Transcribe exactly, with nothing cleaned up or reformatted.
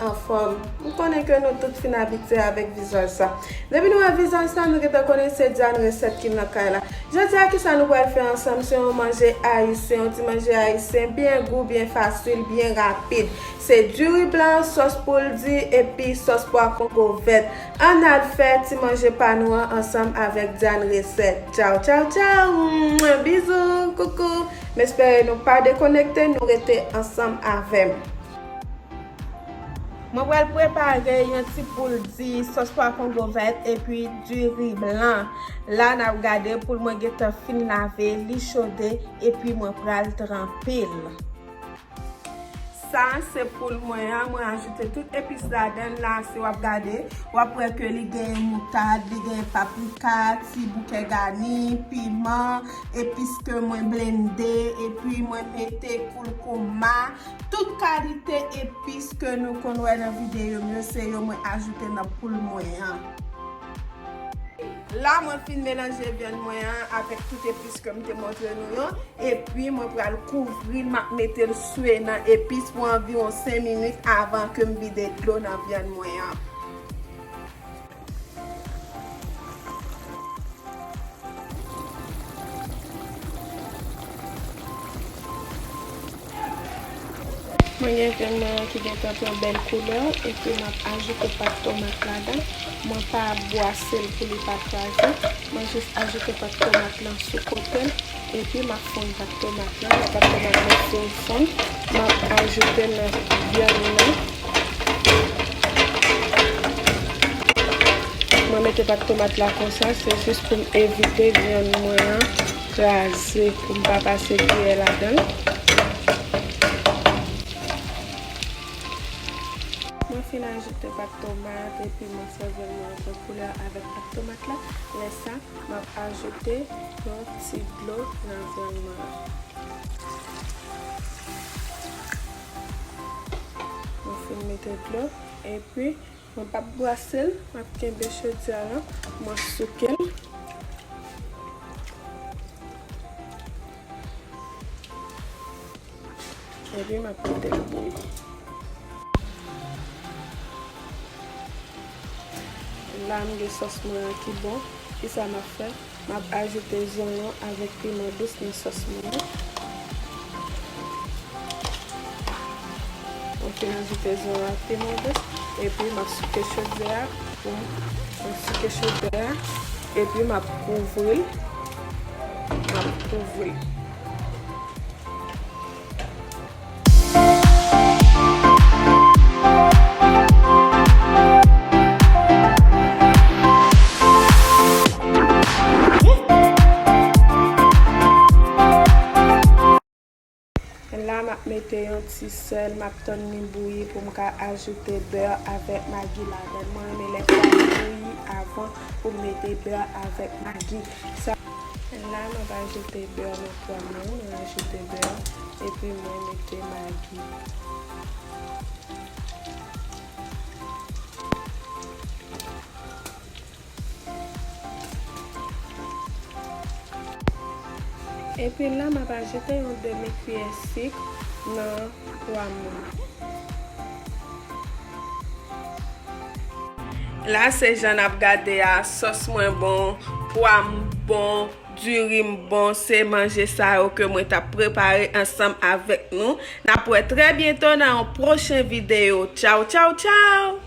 anfòm. M konnen ke nou tout fin abitye avèk vizaj sa. Depi nou wè vizaj sa, nou gentan konnen se Diane Recette ki nan kay la. Jodi a, kisa nou pral fè ansanm? Se yon manje ayisyen, yon ti manje ayisyen byen gou, byen fasil, byen rapid. Se diri blan, sòs poul di, epi sòs pwa kongo vèt. Ann al fè ti manje pa nou an ansanm avèk Diane Recette. Tchaw, tchaw, tchaw! Bizou, koukou! M espere nou pa dekonekte, nou rete ansanm avè m. Mwen pral prepare yon ti poul di, sòs pwa kongo vèt, epi diri blan. La, n ap gade poul mwen gentan fin lave, li chode, epi mwen pral tranpe l. Sa se poul mwen an, mwen ajoute tout epis ladan l la, si w ap gade, w ap wè ke li genyen moutad, li genyen paprika, ti bouke gani, piman, epis ke mwen blende, epi mwen mete koulkouma, tout kalite epis ke nou konn wè nan videyo m yo, se yo mwen ajoute nan poul mwen an. La, mwen fin melanje vyann mwen an avèk tout epis ke m te montre nou yo. Epi, mwen pral kouvri l, m ap mete l swe nan epis pou anviwon senk minit avan ke m vide dlo nan vyann mwen an. Mwen gen vyann mwen an ki gentan pran bèl koulè, epi m ap ajoute pat tomat ladan. Mwen pa bwase l pou li pa kraze. Mwen jis ajoute pat tomat lan sou kote l, epi m ap fonn pat tomat lan. Lè pat tomat lan fin fonn, m ap ajoute l nan vyann nan. Mwen mete pat tomat la konsa, se jis pou m evite vyann mwen an kraze, pou m pa pase kiyè ladan l. Mwen fin ajoute pat tomat, epi mwen sèvi l mwen pran koulè avèk pat tomat la. Lè sa, m ap ajoute yon ti dlo nan vyann mwen an. Mwen fin mete dlo, epi mwen p ap bwase l, m ap kenbe chodyè a la, mwen souke l. Epi m ap mete l bouyi. La, m gen sòs mwen an ki bon. Kisa m ap fè? M ap ajoute zonyon avèk piman dous nan sòs mwen an. Mwen fin ajoute zonyon ak piman dous. Epi, m ap souke chodyè a. Pou m, m ap souke chodyè a. Epi, m ap kouvri l. M ap kouvri l. La, m ap mete yon ti sèl, m ap tann li bouyi pou m ka ajoute bè avèk magi ladan l. Mwen renmen lè pwa m bouyi avan pou m mete bè avèk magi. Sa, la, m ap ajoute bè nan pwa m nan, mwen ajoute bè, epi mwen mete magi. Epi la, m ap ajoute yon demi kiyè sik nan pwa m nan. La, se jan n ap gade a, sòs mwen bon, pwa m bon, diri m bon, se manje sa yo ke mwen t ap prepare ansanm avèk nou. N ap wè trè byento nan yon pwochen videyo. Tchaw, tchaw, tchaw!